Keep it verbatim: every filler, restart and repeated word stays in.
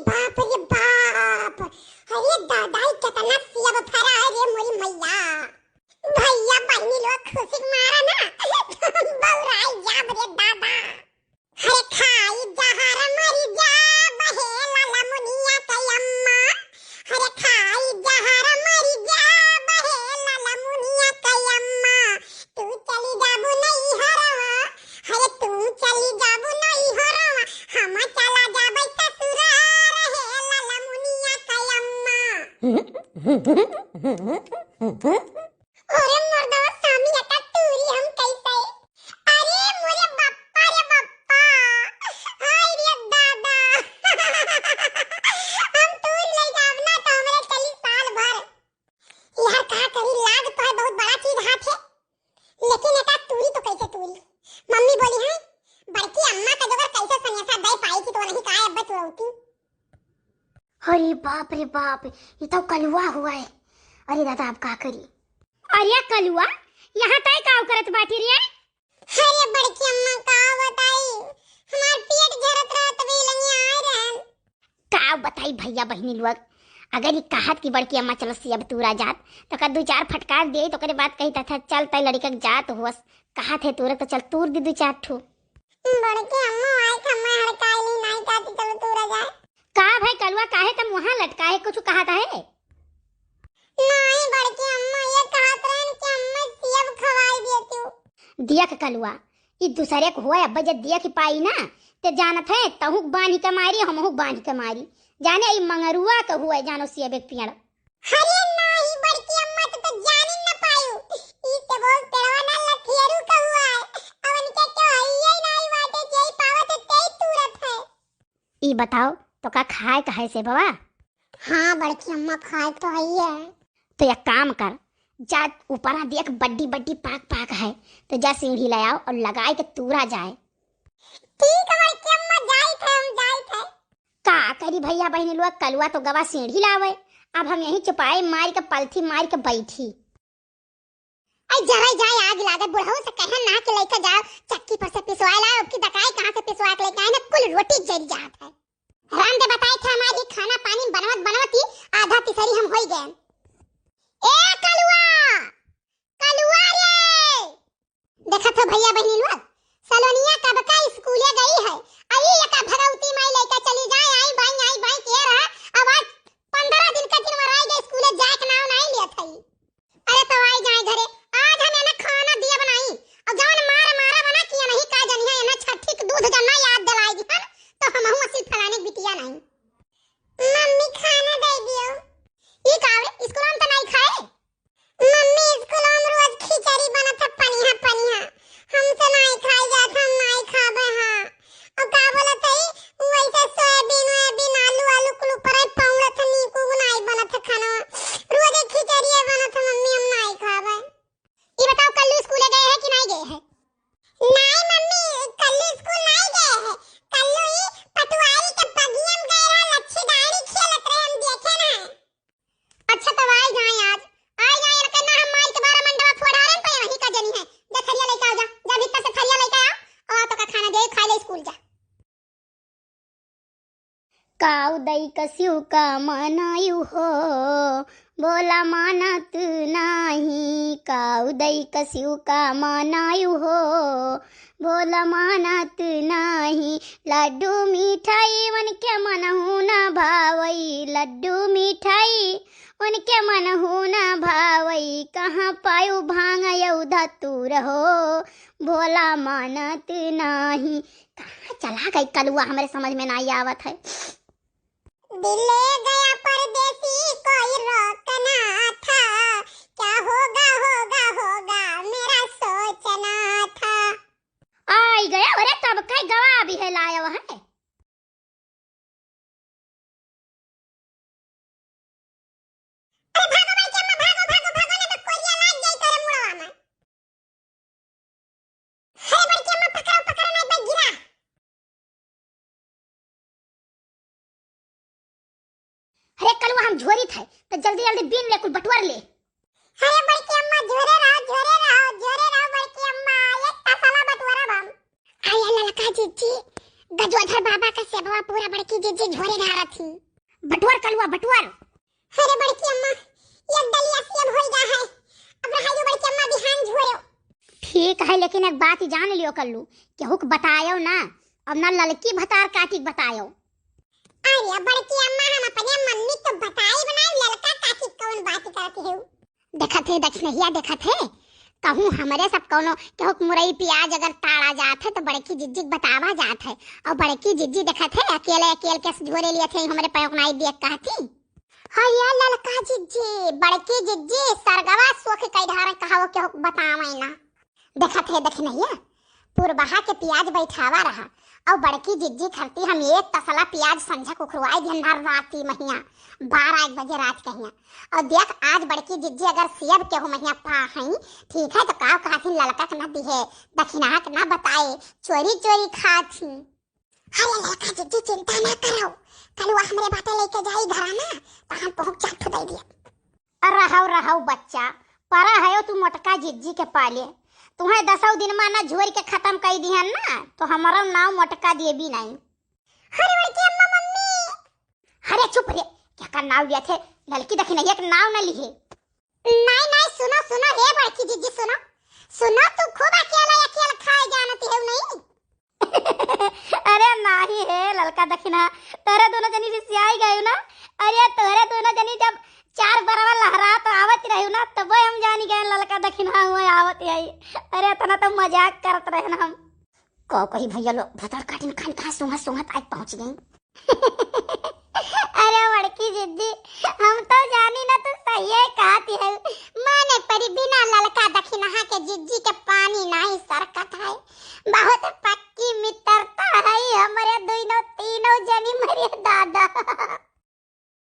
बाप रे बाप, अरे दादा, ई केतना सेब फरा है रे मोरी मैया। भैया बहिनी लोग खुशी के मारा ना बौराई जाब रे दादा। हरे खाई जहर मरी जाब हे लाला मुनिया के अम्मा। हरे खाई जहर मरी जाब हे लाला मुनिया के अम्मा। तू चली जाबू नैहरवा, हरे तू चली जाबू नैहरवा, हम चला जाबै ससुरार हे लाला मुनिया के अम्मा। अरे मर्दवा सामी अटा तूरी हम कैसे? अरे मोरे बप्पा रे बप्पा, हाय रे दादा। हम तूरी ले जाब ना तो हमरे चली साल भर। यार का करी, लाज तो है बहुत बड़ा चीज हाथ है, लेकिन एका तूरी तो कैसे तूरी? मम्मी बोली है, बड़की अम्मा का जोगर कैसे सनेसा दे पाई थी तो नहीं कहा अब्बे तुरौती। अरे बाप रे बाप, ये तो कलुआ हुआ है। अरे दादा, अब का करी? अरे कलुआ, यहाँ तय काव करत बाटी रे? अरे बड़की अम्मा, का बताई, हमार पेट झरत रहत भी लंगिया आए रहन। का बताई भैया बहिनी लोग, अगर ई कहत कि बड़की अम्मा चलो सेब तूरा जात, तो का दू चार फटकार दे, तो ओकरे बाद कही था, "चल तय लड़का के जात होस, कहत है तूरे तो चल तूर दी दू चार ठो।" बड़की अम्मा आई था, मैं हड़काई ली, नाई कहती चलो तूरा जाए। का भाई कलुआ, काहे तम वहाँ लटका है, कुछ कहत है? नाई बड़की अम्मा, ये कहत रहन कि अम्मा सेब खवाई देती। देख कलुआ, ई दूसरे के हुआ, अब जब देख पाई ना, ते जानत है, तहूक बांधी के मारी, हमहूक बांधी के मारी। जाने ई मंगरुआ के हुआ, जानो सेब एक पेड़। अरे नाही बड़की अम्मा, तो, तो जानी न पायू। ई ते बहुत पेड़वा ना लथेरू के हुआ है। अवन के तो हइये नाही बाटे, जेई पावत है, तेई तूरत है। ई बताओ, तो का खाए का है सेबवा? हाँ बड़की अम्मा, खाए तो हइये है। तो एक काम कर, जा ऊपरा देख, बड्डी बड्डी पाक पाक है, तो जा सीढ़ी ले आओ और लगाए के तूरा जाए। ठीक है बड़की अम्मा, जाइत है, हम जाइत है। का करी भैया बहिनी लोग, कलुआ तो गवा सीढ़ी लावे, अब हम यहीं चुपाई मारी के पलथी मारी के बैठी। आई जराई जाए आग लागे, बुढ़ऊ से कहे ना कि लइका जाओ चक्की पर से पिसवाए लाओ, अब की दकाई कहाँ से पिसवा के लेके आए ना, कुल रोटी जल जात है। राम दे बताए थे हमारी खाना पानी बनवत बनवत ही आधा तिसरी हम होई गए। ए कलुआ, कलुआ रे, देखत हो भैया बहिनी लोग, सलोनिया कब का स्कूले गई है, अई एका भगवती माई लइका चली जाए, आई बाई, आई बाई के रहा, अब आज पन्द्रह दिन का दिन मराई गए, स्कूले जाए के नाव नहीं लेत है। अरे तो आई जाए घरे, आज हम एने खाना दिया बनाई, और जवन मार मारा बना किया नहीं का जनिया, एने छठी के दूध जन्ना याद दिलाई दिहन, तो हमहू असी फलाने बिटिया नहीं। मम्मी खाना दे दियो। ई का रे, स्कूल में तो नहीं खाए? मम्मी, स्कूल में रोज खिचड़ी बनत है, पनिया, पनिया। हमसे नाई खाई जात, हम नाई खाबे, हाँ। और का बोलत है, वैसे सोयाबीन, वोयाबीन, आलू, आलू कुल ऊपर है, पौड़त है, नीकू नाई बनत है खाना। रोज खिचड़िए बनत है, मम्मी, हम नाई खाबे। ई बताओ, कल्लू स्कूले गए हैं कि नाई गए हैं? नाई मम्मी, कल्लू स्कूल नाई गए हैं। कल्लू ई पटवारी के बगिया में गए रहा, लच्छीदारी खेलत रहे, हम देखे ना। अच्छा, तब आई जाए आज, आई जाए, इनके ना हम मार के बारह मंडवा फोड़ारन पे वहीं का जनी है। जा थरिया लेके आओ, जा, जा भीतर से थरिया लेके आओ, और तो का खाना दे, खा ले स्कूल जा। काऊ दई कसिउ का मनायु हो, बोला मानत नाही, काऊ दई कसिउ का मनायु हो, बोला मानत नाही, लड्डू मिठाई उनके मनहु न भावई, लड्डू मिठाई उनके मनहु न भावई, कहाँ पायु भांग यौ धतूर हो, बोला मानत नाही। कहाँ चला गई कलुआ, हमरे समझ में नाई आवत है। दिल ले गया परदेसी, कोई रोकना था, क्या होगा, होगा, होगा, मेरा सोचना था। आई गया, अरे तब कई गवा भी है लाया वहाँ। अरे भागो बड़की अम्मा, भागो, भागो, भागो, ना तो कोरिया लाग जाई तोरे मुड़वा में। अरे बड़की अम्मा, पकड़ो, पकड़ो, ना तो गिरा। अरे कलुआ, हम झोरी थे, तो जल्दी जल्दी बीन ले, कुल बटुअर ले। अरे बड़की अम्मा, झोरे रहो, झोरे रहो, झोरे रहो बड़की अम्मा, एक तसला बटुअरब हम। आई अल्लाह लका जीजी, गजोधर बाबा का सेबवा पूरा बड़की जिज्जी झोरे डारत ही। बटुअर कलुआ, बटुअर। अरे बड़की अम्मा, एक डलिया सेब होई गा है। अब रहाई जो बड़की अम्मा, बिहान झोरेउ। ठीक है, लेकिन एक बात जान लियो कल्लू, केहू के बतायो ना, अब ना ललकी भतार काटी के बतायो। अरे बड़की अम्मा, हम अपने मम्मी तो बताई बनाई, ललका काटी कौन बात करत है? देखत है दखिनहिया, देखत है, कहूँ हमरे सब कौनो केहू के मुरई प्याज अगर ताड़ा जात है तो बड़की जिज्जी के बतावा जात है। और बड़की जिज्जी देखत है, अकेले अकेले के झोरे लिए थे, हमरे पैक नाई देख कहती। हाँ ये ललका जिज्जी, बड़की जिज्जी, सरगवा सोख कई धारे कहावो केहू के बतावे ना। देखत है दखिनहिया, पुरबहा के प्याज बैठावा रहा, और बड़की जिज्जी खरती हम एक तसला प्याज संझक उखरुआई दिहन राती महिया बारह एक बजे रात कहिया। और देख, आज बड़की जिज्जी अगर सेब केहू महिया पा हई, ठीक है, तो का कहथिन, ललका के ना दिहे, दखिनहा के ना बताए, चोरी चोरी खाथिन। अरे ललका जिज्जी, चिंता ना करो, कलुआ हमरे बाटे लेके जाई घरा ना, तो हम पहुँच जात दे दिया। अरे रहौ, रहौ बच्चा, परा हयो तू मोटका जिज्जी के पाले। तुहें दसौ दिन मा ना झोर के खतम कई दिहन ना, तो हमरो नाव मोटका देबी नहीं। अरे बड़की अम्मा, मम्मी। अरे चुप रे, केकर नाव लिया थे? ललकी दखिनहिया के नाव ना लिहे। नहीं, नहीं, सुनो, सुनो रे बड़की जिज्जी, सुनो। सुनो, तू खूब अकेला, अकेला खाए जानती है नहीं। अरे नाही हे ललका दखिनहा, तोहरे दोनों जनी रिसियाई गए ना। अरे तोहरे दोनों जनी जब चार बरवा लहरात आवत रही ना, तब हम जानी गए ललका दखिनहा हुआ आवत है। अरे इतना तो मजाक करत रहे ना हम। को कही भैया लो, भतड़ काटिन खान कहाँ सूंघत सूंघत आज पहुँच गई। अरे बड़की जिज्जी, हम तो जानी ना तू सही है कहती है। माने परी बिना ललका दखिनहा के जिज्जी के पानी नहीं सरकत है। बहुत पक्की मित्रता है हमरे दुइनो तीनों जनी मरी।